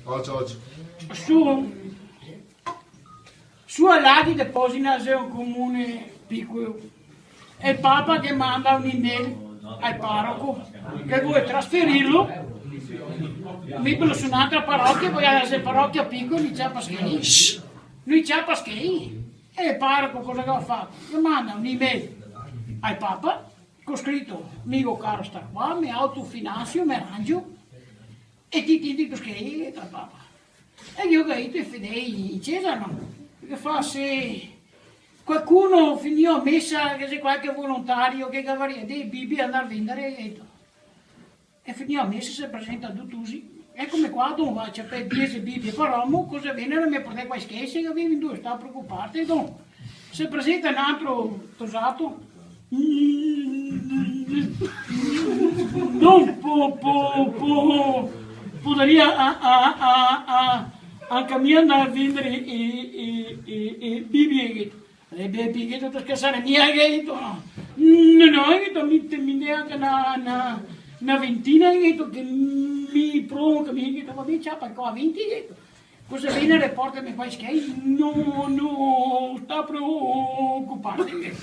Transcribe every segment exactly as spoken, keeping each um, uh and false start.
Ocio, ocio. Su, su a Laghi de Posina xe un comune picolo. E el Papa che manda un'email al paroco che vol trasferirlo, mi, su n'altra parochia, parché xe parochia picola, no i ciapa schei. No i ciapa schei. E el paroco cosa che ga fato? Che manda un'email al Papa, co scrito: "Mi go caro star qua, me autofinanzio, me arangio, e ti, ti, ti, che tal Papa." E mi go dito: "I fedei in cesa, no?" Parché fa, se qualcuno, finìo a mesa, che xe qualche volontario che gavaria dee Bibie da ndar vendare, e, e finìo a mesa se presenta du tusi. "Ecome qua, don, va, ciapè diese Bibie par omo, co xe venare me portè quai schei, se gavì vendù, sta preocuparte, don." Se presenta n'altro tosato. "Don, po-, po-, po-, podaria a, a, a, a, anca mi ndar a vendare e, e, e, e Bibie?" "Eh, Bepi," gheto, "te schersare mia?" gheto. "No, no," gheto, "mi, te, mi ne anca na, na, na ventina," gheto, "che mi provo, che mi," gheto, "va ben, ciapa ancora venti," gheto. "Co xe venare portame quai schei." "No, no, sta preocuparte."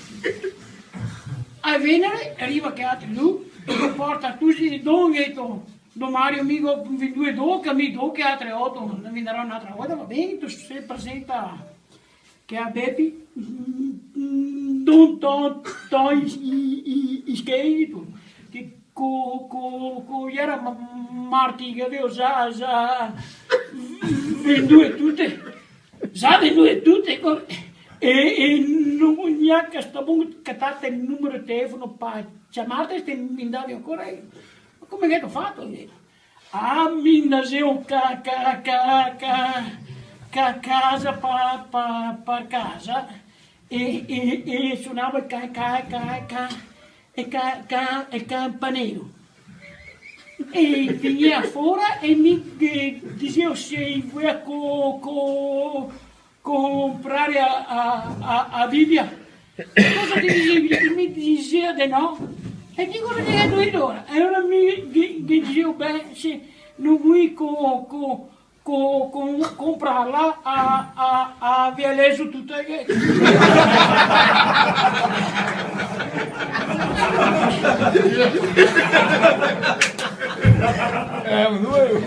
A venare, riva che altri lu, porta tusi: "Don," gheto, "don Mario, mi go vendue do, che mi do che altre oto, ne vendarò n'altra volta." "Va ben," gheto, se presenta che a Bepi, "Don, to, to i, i, i, i schei," gheto, "che co, co, co iera ma-, marti che gavevo za, za vendue tute, za vendue tute, co-, e, e no go gnanca sta bon catarte el numero de telefono par ciamarte, se te me davi ancora." "Ma come gheto fato?" gheto. "Ah, mi ndaseo ca, ca, ca, ca, ca, casa pa, pa, par casa, e, e, e sonavo el ca, ca, ca, ca, e ca, ca, el canpanelo. E vegnea fora e mi, eh, diseo se i volea co, co, comprare a, a, a, a Bibia. Cosa te disevi?" Mi disea de no. E digo, "Cosa che te digo alora?" E alora mi ghe, ghe diseo, "Beh, se no voi co, co, co, co, comprarla, a, a, a ve a lezo tuta che." Eh, ma dove?